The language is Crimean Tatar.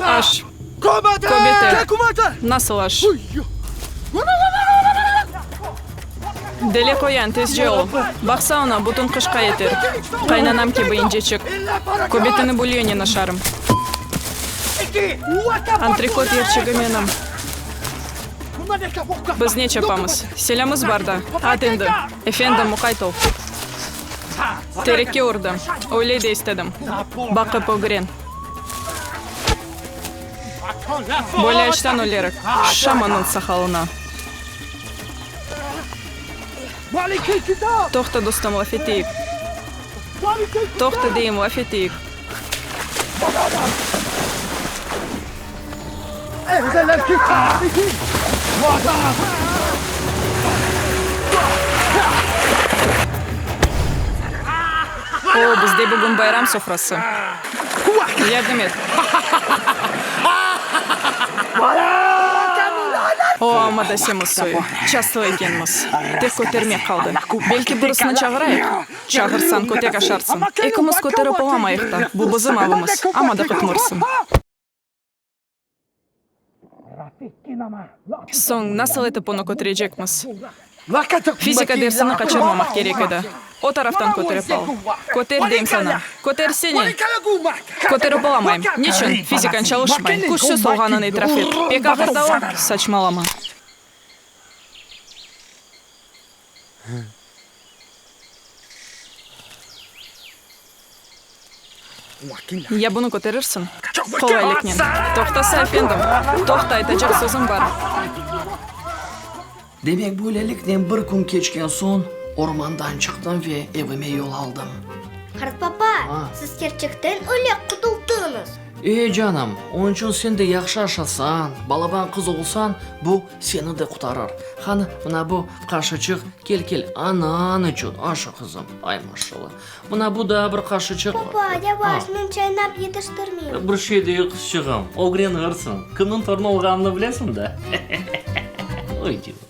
Aş. Köbete. Nasıl aş? Deli qoyan, tezce ol. Baqsa oña, bütün qışqa yeter. Qaynanam kibi inceçik. Köbeteni bulyonen aşarım. Antrikot yerçigi menim. Biz ne çapamız? Silâmız bar da. At endi. Efendim, muqayt ol. Terekke urdı. Öyle de istedim. Baqıp ögren. Böyle açtan ölerik. Şamanıñ saqalına. Toqta, dostum, laf eteyik. Toqta, deyim, laf eteyik. O, bizde bugün bayram sofrası. Yardım et. O, amma da semiz soyu. Çastlı ekenmiz. Tek kötermek qaldı. Belki birisini çağırayıq? Çağırsañ, kötek aşarsıñ. Ekimiz köterip olamayıq da. Bu bizim avımız. Amma da qıtmırsıñ. Soñ, nasıl etip onı köterecekmiz? Fizika dersini qaçırmamaq kerek edi. O taraftan köterip al. Köter, deyim saña. Kötersene! Köterip olamayım. Niçün? Fizikañ çalışmay. Küçsüz olğanını itiraf et. Pek ağır da o. Saçmalama. Ya bunı köterirsiñ? Qolaylıqnen. Toqtasa, efendim. Toqta, aytacaq sözüm bar. Demek, böyleliknen bir kün keçken soñ, ormandan çıqtım ve evime yol aldım. Qartbaba, siz kerçekten öyle qutuldıñız? E, canım, onıñ içün sen de yahşı aşasañ, balaban qız olsañ, bu seni de qutarır. Qani, mına bu qaşıçıq, kel, kel, anañ içün aşı, qızım. Ay, maşallah. Mına bu daa bir qaşıçıq. Baba, yavaş, men çaynap yetiştirmeyim. Bir şey de yoq, qızçığım, ögrenirsiñ. Kimniñ torunu olğanını bilesiñ da. Oy, canım.